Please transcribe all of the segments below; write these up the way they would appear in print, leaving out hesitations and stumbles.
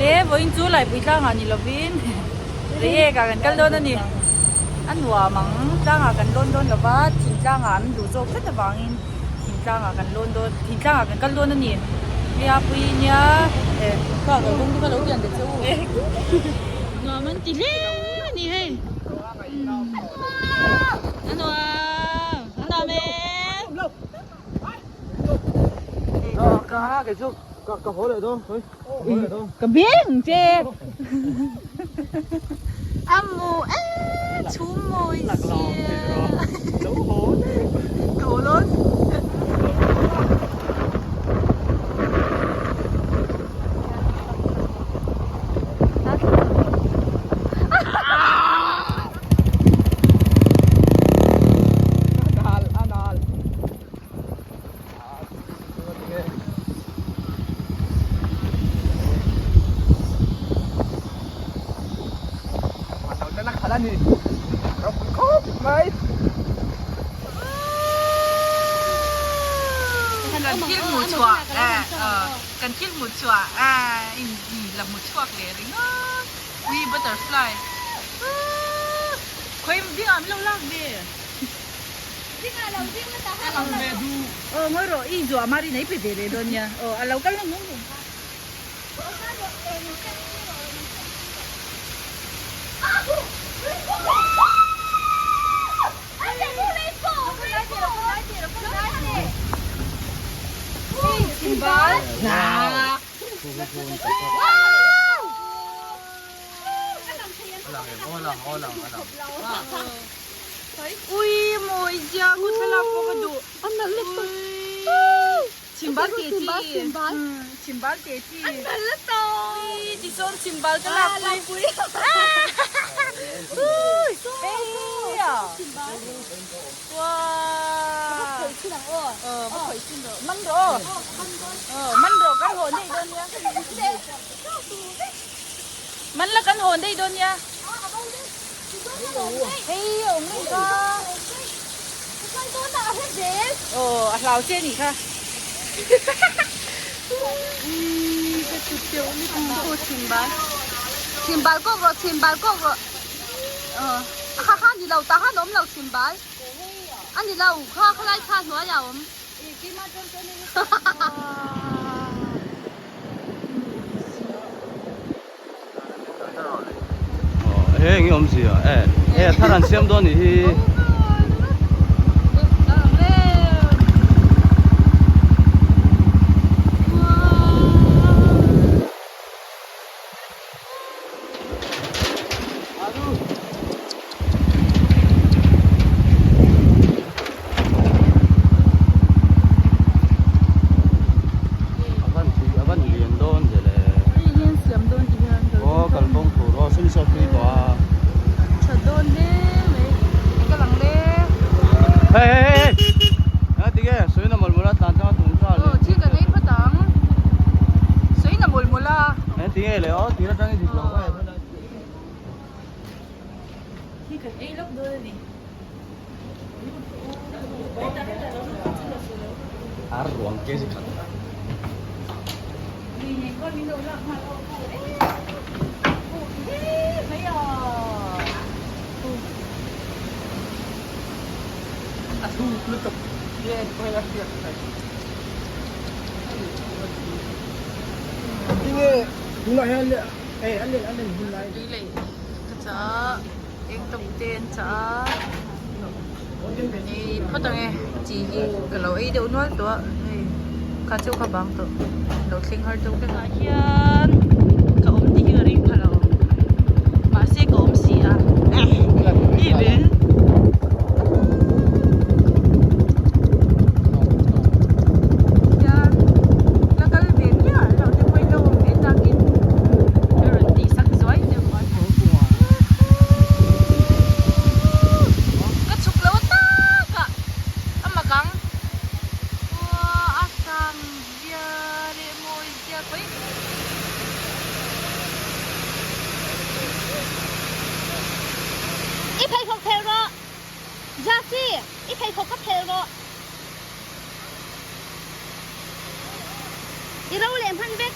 E vawiin chu Laipui tlangah ni lovin Reiek ah kan kal dawn a ni. A nuam ang tlangah kan lawn dawn lova thingtlangah an duh zawk tlat avangin thingtlangah kan lawn dawn thingtlangah kan kal dawn a ni. Nia pui nia e kha ka lung te kha lo tian ta che u. Nuam an ti hle a ni hei. A nuam a nuam e. Ka beng che a mu e chhum mawi sia ka haw dawn. Kan thil hmuh chhuah eh kan thil hmuh chhuah eh in la hmu chhuak leh ringawt ui butterfly khawi dingah min lo lak ve. Aw ngawi rawh i zuah mar in ei pe ve leh dawn nia aw a lo kal na nung nung kha. Ui mawi zia ku thlalak pawh ka duh. A nalh lutuk. Chhimbal teh chi. Chhimbal teh chi. A nalh lutuk. Ui tichuan chhimbal ka lak pui. Ui hei a. Wow. Ka khawih chin ang aw. Aw ka khawih chin rawh. Man rawh aw. Aw man rawh kan hawn daih dawn nia. Man la kan hawn daih dawn nia. Hei a awm reng kha. Aw a hlau che a nih kha. Chhimbal kawk rawh chhimbal kawk rawh ha ha ni lo tah han awm lo chhimbal a ni lo kha khalai thla hnuaiah a awm. Heng hi awmzia e he a thar an siam dawn nih hi. A van tui a van lian dawn ve le. Hei hian siam dawn ti hian kal Aw kalkawng tur aw sum saw tui tawh a. Tha dawn hle mai ka lang le. Hei hei hei hei a ti nge sawi na mawlh mawlh a tlan changa tum tha le. Aw thil kan ei phawt ang sawi na mawlh mawlh a. Eng ti nge le aw tir atang i dik lo ka en. Hi kan ei lawk dawn a ni. Ar ruang ke chi khat. Lui nei khawn min lo lak nghal aw pu e pu he mai a pu. A thuk lutuk nge khawi a hriat theih. Tinge tunah hian hei a len a len hun lai. Tui leh ka chah a. Eng tawp te an chah a ei phawt ang e chi hi ka lo ei deuh nual tawh a hei kha chu ka bang tawh lo thleng har deuh vek ah hian ka awm tih hi ka ring pha lo mahse ka awm si a i ve. Hian la kal ve miah loh te pawhin lo awm ve takin ka rawn tih sak zuai deuh a. Ka chhuk lo tak a a mak ang a sang zia leh mawi zia khawi. I pheikhawk phelh rawh Jasi i pheikhawk kha phelh rawh i ro leh hman vek.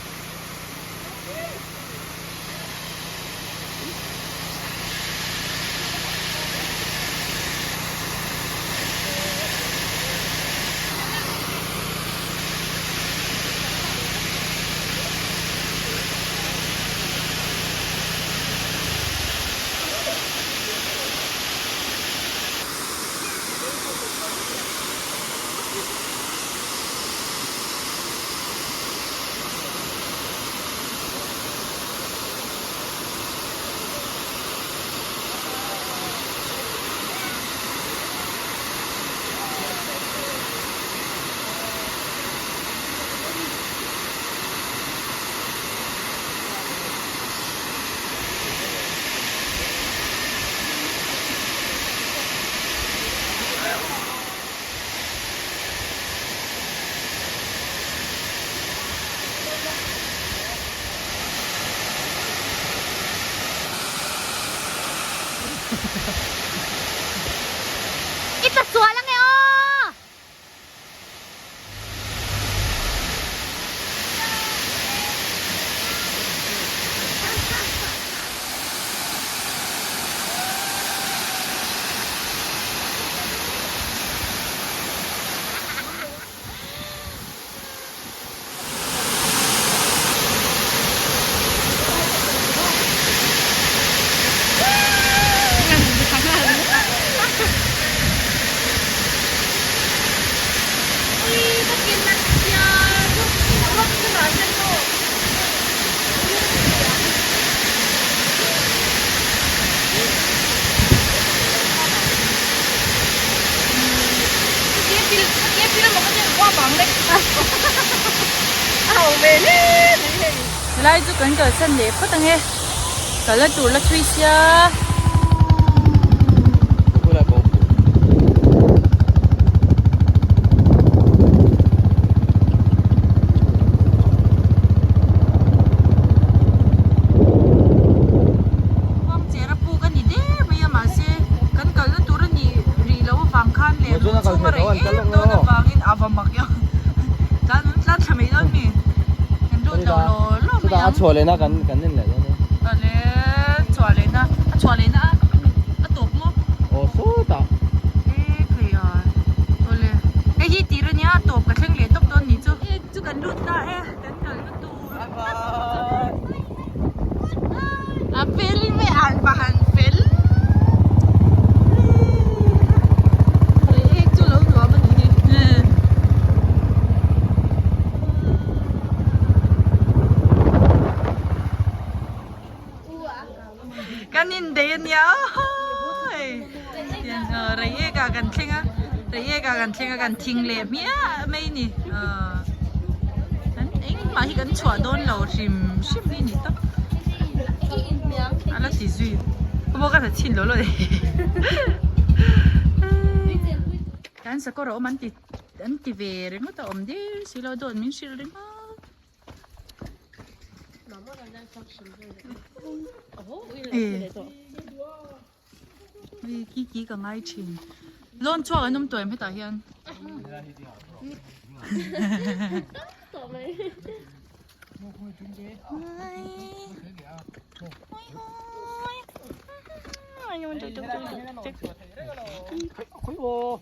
chho ve hle mai hei. Helai chu kan kalsan leh phawt ang e. Kal a tur la thui sia. Khuangchera puk a ni der mai a mahse kan kalna tur a nih rih loh avang khan leh ruh chhung a rei em dawn avangin a va mak io tlan an tlan thla mai dawn mi kan lut lo law law mai ang. A chhuah lehna kan kan en leh dawn e. Awle chhuah lehna a chhuah lehna a tawp maw? Aw sawtah. E khei a awle hei hi tir a nia a tawp ka thleng leh tawp dawn ni chu. Chu kan lut ta e kan kalna tur. A fel ve an va han fel Leh chu lo nuam a ni hi Kan indeih a nia aww Reiek ah kan thleng a Reiek ah kan thleng a kan thing leh hmiah mai a ni Engmah hi kan chhuah dawn lo hrim hrim hi a ni tawp a la ti zui pawh ka tha chhin lo lo Kan sakawr a awm an ti an ti ve ringawt a awm der si lo dawt min hrilh ringawt. Hei ki ki ka ngai thin. Lawn chhuak an awm tawh em hetah hian.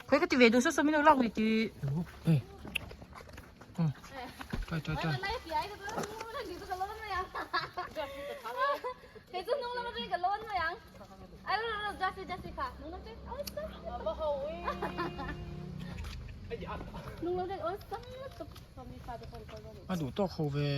Khawi ka ti ve duh saw saw min lo lak lui tih. A duh tawk ho ve.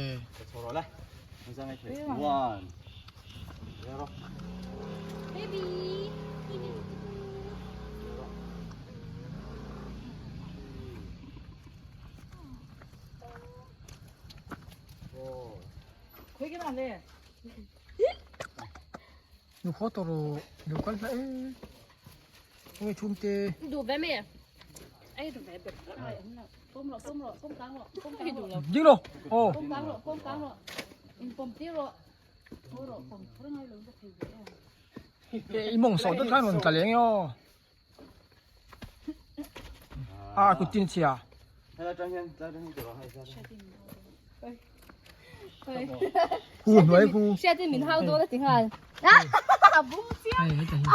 Nu khaw tawh rawh lo kal hla e nge thum te ding lo aw i mawng sawh dawt khan rawn tla leng e aw. A kut tin chhia. Khu hnuai khu. Hriatin min hau dawn a ti nghal. A bung chiang. Hei heta hi.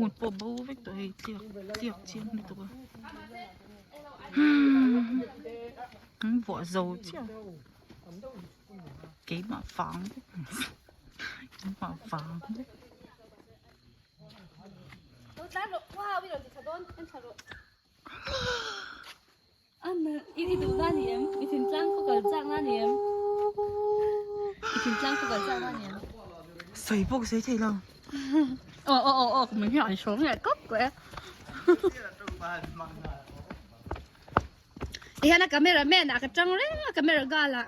Mut pawh bo vek tawh hei tliak tliak chiang lutuk a. An vuah zo chiah. Keimah vang vek keimah vang vek. Sawi bawk sawi thei lo. Tihian a camera man ah ka tang reng a camera girl ah.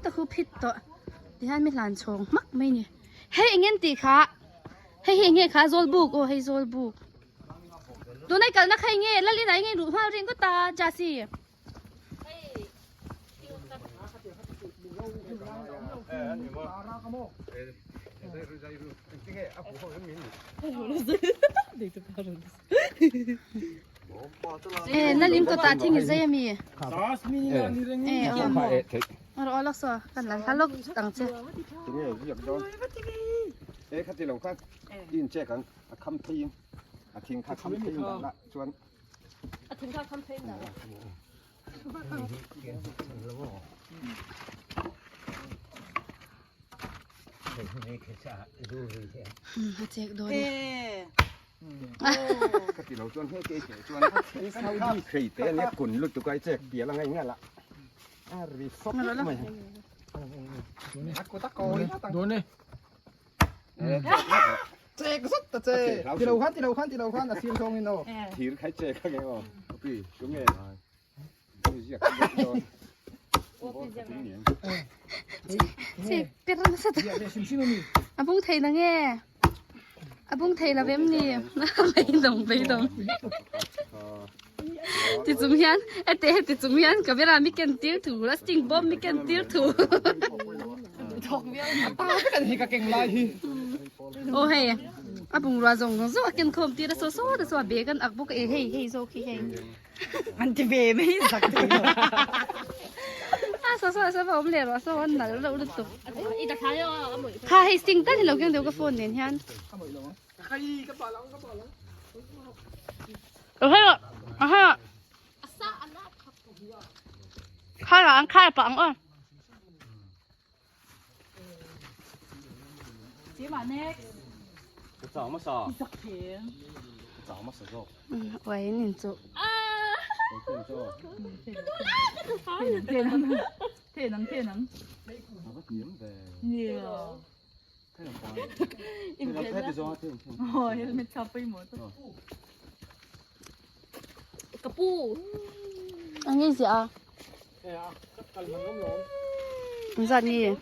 Ta khu phit tawh tihian mi hlan chhawng hmak mai ni hei eng nge tih kha hei hi eng nge kha zawlbuk aw hei zawlbuk tunai kalna kha eng nge lalin ah eng nge luh nghal ringawt ta Jasi. E nalim kawtah thing i zai ami? E aw rawh lawk saw kan la hla lawk ang che. A thing kha kham phei na. A chek dawn e. Ka ti lo chuan he ke ke chuan saudi khei te ania kun lutuk a i chek pial a ngai ngal a a ri fawk mai. Dawn e. Chek zat ta che. Ti lo khan ti lo khan ti lo khan a sir zawng in aw. Thir khai chek a nge aw. Pi chu nge. Ziak dawn. Chek per nasa ta. A bung thei na nge. A bung thei lo em ni. Beidawng beidawng. Ti chung hian heti heti chung hian camera mi ken tir thu a sting bawm mi ken tir thu. Aw hei a bungrua zawng zawng zawk a ken khawm tir a saw saw te chuan bag an ak bawk a e hei hei zawk hi hei. An ti ve mai zak thei lo. A saw saw saw a awm leh rawh saw an nalh reuh lutuk. Kha hei sting tal hi lo keng deuh ka phone nen hian. Khai ang khai pa ang aw. Uai nin chu. Thenang thenang. Helmet tha pawimawh tawp. Ka pu. Ang nge zia a. Ang zat nge.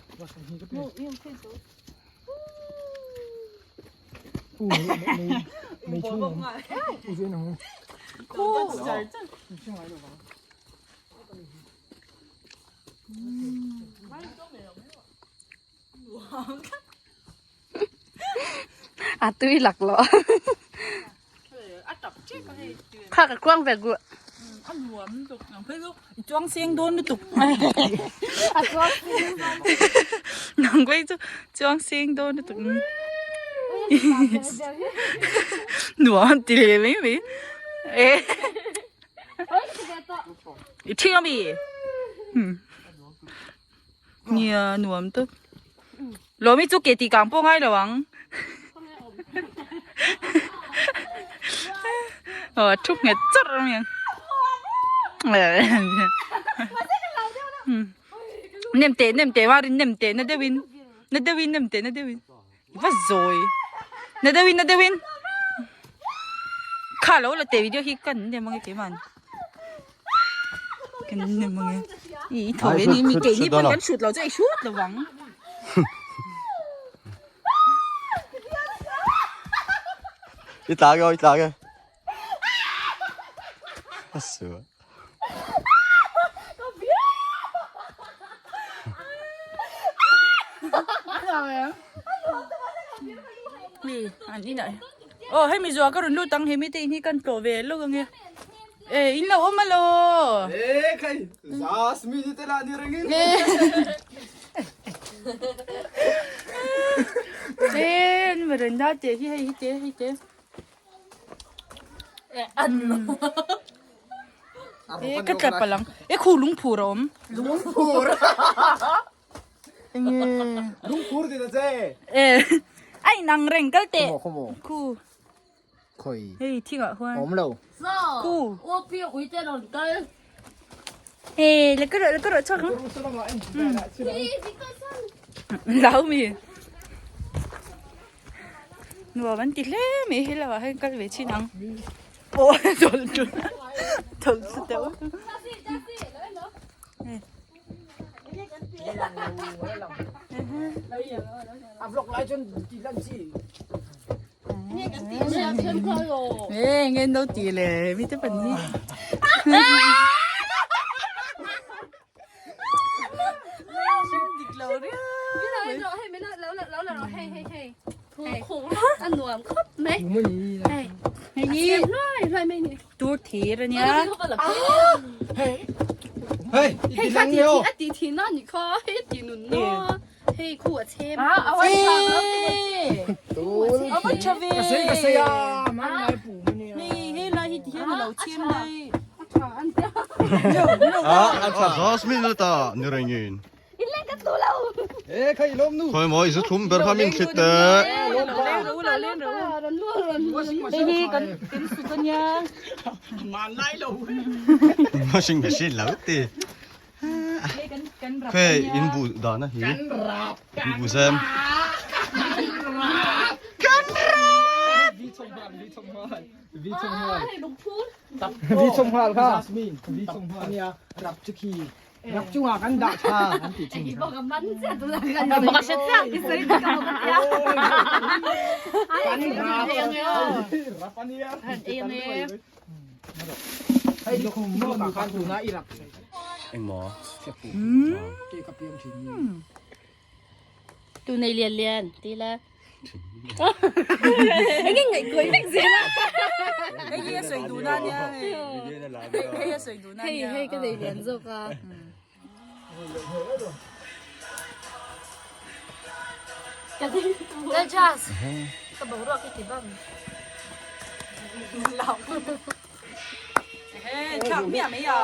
A tui lak lo. Kha ka kuang ve gu. A nuam lutuk nang phei chu i chuang seng dawn lutuk. A chuang seng dawn. Nang phei chu chuang seng dawn lutuk. Nuam ti leh mai mai. E. I thing ami. Nia nuam tawp. Lawmi chu ke tih kang pawh ngai lo ang. Aw a thu nghet chawrh a mi. Nem teh nem teh marin nem teh na deuhin na deuhin nem teh na deuhin va zawi na deuhin na deuhin kha lo la teh video hi kan nem ange keimah. Kan nem ange. I tho ve ni mi ke ni pawh kan hrut lo chu ei hrut lo vang. I tla ke i tla ke. A su. Mi an inah. Aw hei mi zuah ka rawn lut ang he mi te in hi kan tlawh ve lawk ange. E in lo awm alo. E khai zas mi te la ni rengin. E an veranda te hi hei hi te hei te. E an lo. E ka tla palang. E khu lungphur a awm. Lungphur. Enge. Lungphur ti ta che. E ai nang reng kal teh. Khumaw khumaw. Khu. Khoi. Hei thingah huan. Awm lo. Ku. Aw pi ui te rawn kal. Hei la ka rawh la ka rawh chhuak ang. Lau mi. Nuam an ti hle mai he lamah hian kal ve chin ang. Aw tawlh tawlh tawlh thlu deuh. A vlog lai chuan ti lan chi. Ê, nghe đâu tì lệ, mi te phần hi. A nuam khawp mai. Hei. Hei Lai lai mai ni. Tur thir ania. Hei, Hei i kha ti ti lang a ti thin a ni kha. Hei ti nun no. Hei khu a chhem. Ê. A va tha ve. Ka sei ka sei a, man lai pu mani a. Hei hei lai hi ti hian a lo chhem dai. A a Jasmine la ta ni rengin. E khai lom nu. Khoi maw i zu thum ber kha min thlit te. Lo len ro lo len ro. Hei hi kan kan sut ania. Man lai lo. Washing machine lo ti. Hei kan kan. Khe in buh dahna hi buh zem. Engmaw? Tu nei lian lian ti la. Enge ngaih kuai vek zel a. Hei hi a sawi duh na nia hei. Hei a sawi duh na nia. Hei hei ka nei lian zawk a. Lal Jazz, ka boruak i ti bam. Ehe, thlak miah mai a.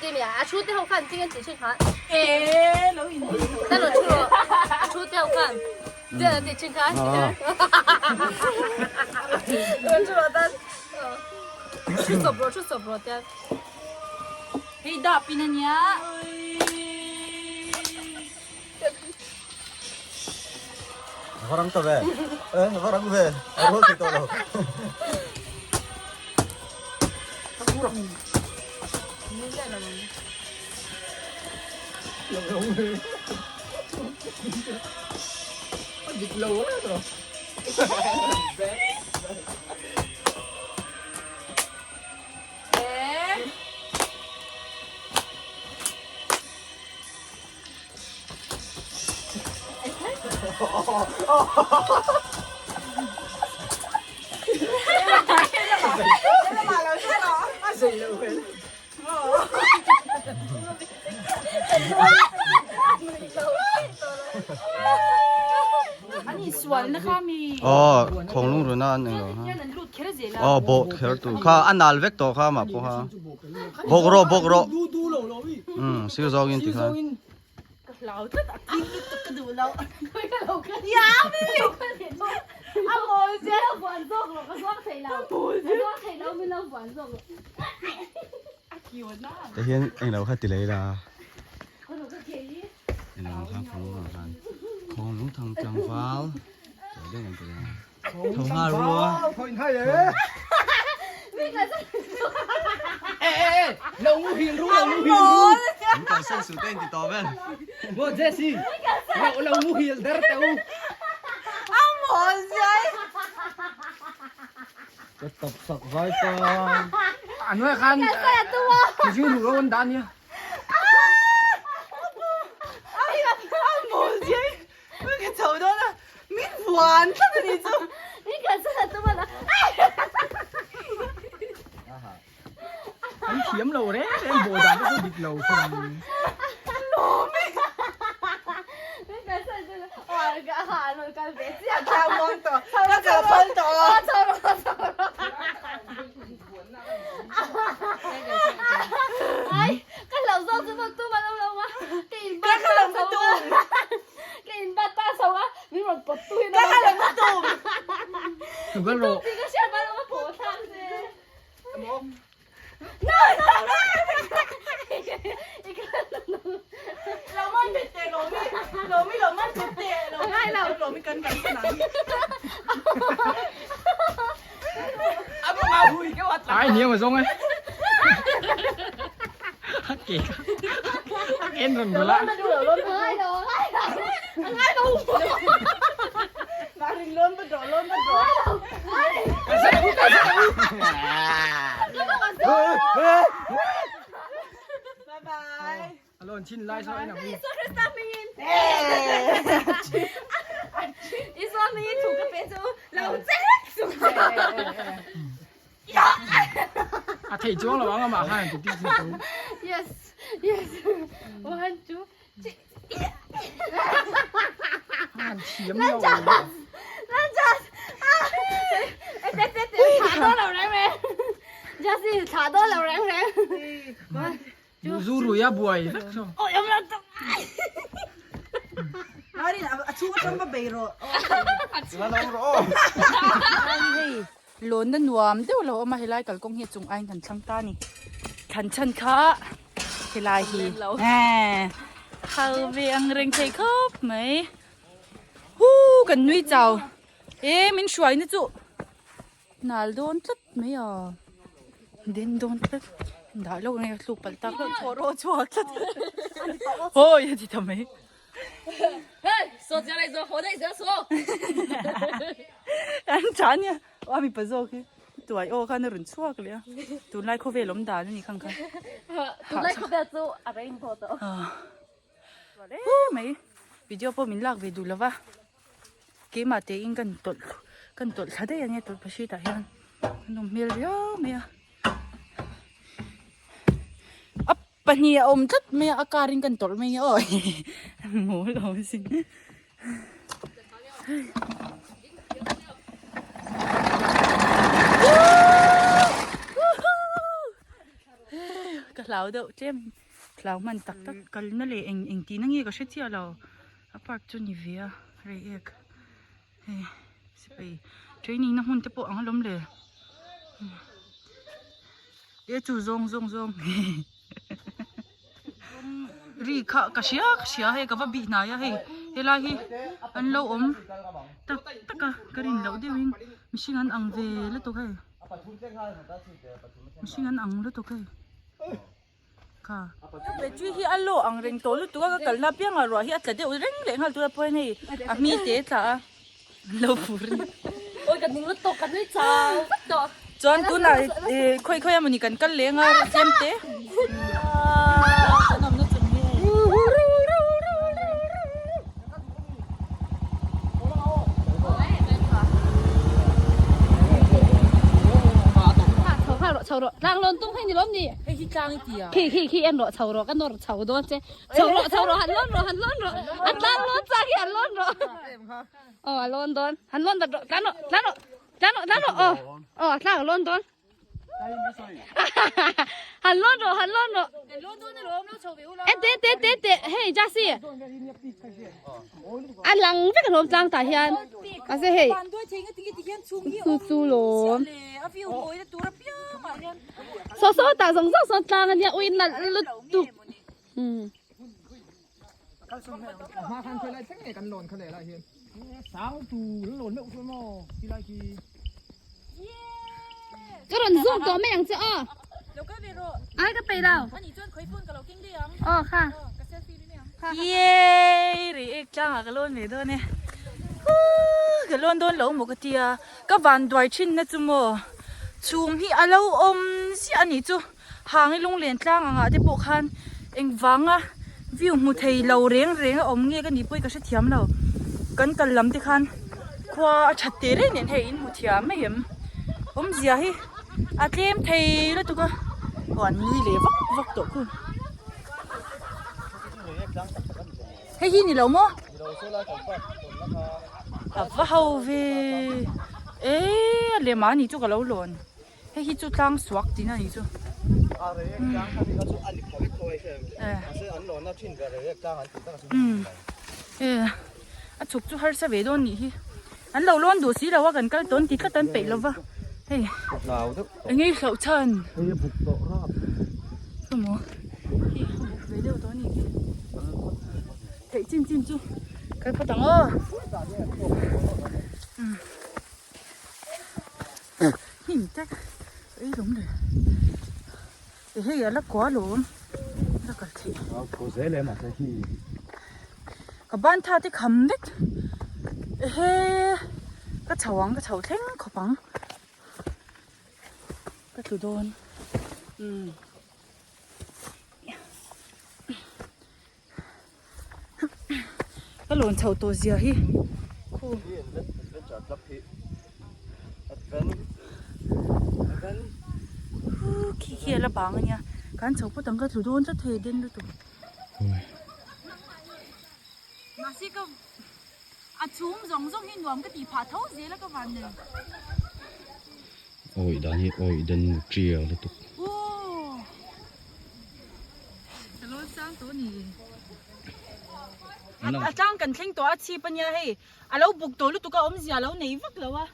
Te mi a thu te ho khan ting an ti thin kha. E lo in Ta lo thu a thu te ho khan te an ti thin kha. Lo thu ro ta. Thu sop ro thu sop ro te. Hei da pin ania. Varang ta ve. Eh, varang ve. A rual thei tawh lo. Aw khawnglung runa an englo ha aw bawh kher tur kha a nal vek tawh kha amah pawh kha bawk rawh bawk rawh umm sir zawngin tikhan. Ka hlau tlat a kim lutuk ka duh lo. Ya mi! A mawl che. Lo vuan zawk rawh ka zuang thei lo. Ka zuang thei lo min lo vuan zawk rawh. A kiu na. Te hian englo kha ti lei la. Englo kha phung lung khan. Khawng lung thang tlangval. Tawh deuh ang ti la. Tho nghal rua. Min kalsan suh te inti tawh vel. Ka chho dawn a, min vuan tlat a ni chu. Min kalsan a tum a la. An thiam lo reng reng bawh dan te chu dik lo thung. Lawmi. Min kalsan a tum a la. Ka ha an rawn kal ve chiah. Ka thau muang tawh, ka kal phal tawh. Chho rawh chho rawh. Ai, ka hlauh zawk chu pawh tum a lo lo a. Ka in bat Ka hlauh ka tum. Ka in bat ta chho a, min rawn pawt tu hian Ka hlauh ka tum. Ka hlauh. Tum tih ka hriat mai lo a pawh thlak che. Emaw. No no no. Lo man bet teh Lomi. Lomi lo man bet teh. Ngai lo. Lomi kan kan san ang. Ai hniam a zawng e. A ke a ke an rawn rawlh a. Ngai lo ngai lo. Ngai lo. Maring lawn va dawh lawn va dawh. Bye bye. A lawn chin lai saw en ang u. Isua Krista hmingin. Isua hmingin thu ka pe chu lo chek chu. A theih chuang lo ang amah khan ti ti chu. Yes, yes. One, two, three. An thiam lo. Lanjas! Ah! Te te te thla dawn lo reng reng. Justin thla dawn lo reng reng. Zu rui a buai vek so. Oi, am lo tak. Marin a chhung atang va bei rawh. Hei lawnna nuam deuh lo awm a helai kalkawng hi a chung aiin kan thlang ta a ni. Thlan chhan kha helai hi hal ve ang reng thei khawp mai. Huu kan nui chau e min hruaina chu nal dawn tlat mai a den dawn tlat dah lawk nge thluk palh tak hlauh chhuah rawh chhuak tlat hawi a ti ta mai. An tha ania aw a mipa zawk hi tuai aw khan a rawn chhuak leh a tunlai khawvel awm dan a ni khang khan Tunlai khawvel chu a rainbow tawh. Hu mai video pawh min lak ve duh lova keimah te in kan tawlh kan tawlh thla daih ania tawlh phahrit ah hian an awm hmel riau mai a a pahnih a awm tlat mai a a car in kan tawlh mai a aw mawl awm sin. Ka hlau deuh tlem. Hlau hman tak tak kalna leh eng eng tihna nge ka hre chiah lo a park chu ni ve a reiek hei sipai training na hmun te pawh ang alawm le e chu zawng zawng zawng ri kha ka hria ka hria hei ka va bih hnai a hei helai hi an lo awm tak tak a ka rin loh deuhin mihring an ang ve lutuk hei mihring an ang lutuk hei. Kha. Battery hi a low ang reng tawh lutuk a ka kalna apiangah ruah hi a tla deuh reng leh nghal tura pawhin hei a hmi te tla a lo fur a ni. Awi ka ning lutuk ka nui chau vek tawh. Chuan tunah ih khawi khawi a mawni kan kal leng a tlem te. Kan awmna chung hi hei. Chho nghal rawh chho rawh tlang lawn tum hei ni lawm ni. Hei hi tlang i ti a. Khi khi khi en rawh chho rawh ka nawr chho dawn che. Chho rawh chho rawh han lawn rawh han lawn rawh a tlang lawn chak hi han lawn rawh. Aw a lawn dawn han lawn vat rawh tlan rawh tlan rawh tlan rawh tlan rawh aw aw a tlang a lawn dawn. Han lawn rawh han lawn rawh. En teh teh teh teh hei Jasi. A lang vek a lawm tlang tah hian. Mahse hei chu chu lawm. Saw saw tah zawng zawng sawn tlang ania ui nalh lutuk. Umm. Ka rawn zoom tawh mai ang che aw. Ai ka peih lo. Aw kha. Yay! Rei ek tlang ah ka lawn ve dawn e. Huu ka lawn dawn lo maw ka tia. Ka van duai thin na chu maw. Chhum hi a lo awm ziah a nih chu. Hang i lunglen tlang angah te pawh khan engvanga view hmu thei lo reng reng a awm nge ka nih pawh ka hrethiam lo. Kan kal lam te khan khua a that teh reng nen hei in hmu thiam mai em. Awmzia hi a tlem thei lutuk a, aw an nui leh vak vak tawh khu. Hei hi ni lo maw? A va ho ve. E a lem a ni chu ka lo lawn. Hei hi chu tlang suak tihna a nih chu. A chhuk chu harsa ve dawn nih hi. An lo lawn duh si lo a kan kal tawn ti tlat an peih lo va. Hei eng nge hlauh chhan. Emaw hei a buk ve deuh tawh a nih hi. Theih chin chin chu kal phawt ang aw. Hnim te ei lawm le e hei a la kua lawm la kal theih ka ban tha te kham vek ehe ka chho ang ka chho thleng khawp ang ka tlu dawn umm Ka lawn chho tawh zia hi khu. Khi khi a la bang a nia kan chho pawt ang ka tlu dawn tlat thei den lutuk. Mahse ka a chhum zawng zawng hi nuam ka tih phah tho zel a ka van nei. Awi dan hi awi den tia lutuk. Ka lawn sang tawh a ni. A tlang kan thleng tawh a chhip ania hei a lo buk tawh lutuk a awmzia a lo nei vak lo a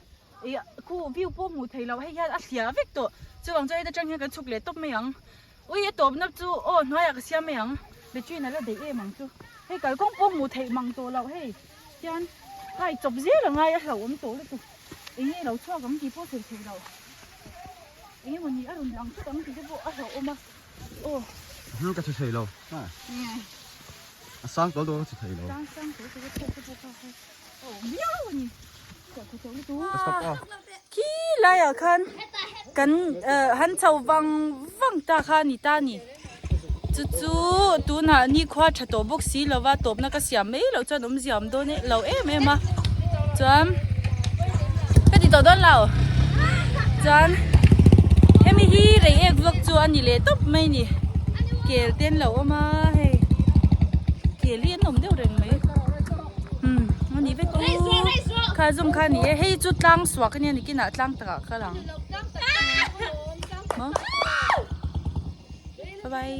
ih khu view pawh hmuh theih loh hei hian a hliah vek tawh chuvang chuan heta tang hian kan chhuk leh tawp mai ang ui a tawpna chu aw hnuaiah ka siam mai ang battery in a la daih em ang chu hei kalkawng pawh hmuh theih mang tawh loh hei hian kai chawp zel a ngai a hlauhawm tawh lutuk eng nge lo chhuak ang tih pawh sawi theih loh eng emawni a rawn lang thut ang tih te pawh a hlauhawm a aw. Ka chhe thei lo. A sang tawl dawn a che thei lo. Khi laiah khan kan han chho vang vang ta kha a ni ta a ni. Chu chu tunah nikhua tha tawh bawk si lova tawpna ka siam mai loh chuan awmzia awm dawn lo em em a. Chuan ka ti tawh dawn lo. Chuan hemi hi reiek vlog chu a ni leh tawp mai a ni. Kel te an lo awm a hei kel hi an awm deuh reng mai umm a ni vek u kha zum kha a ni e hei chu tlang suak a nia nikinah tlang takah kal ang maw bye bye.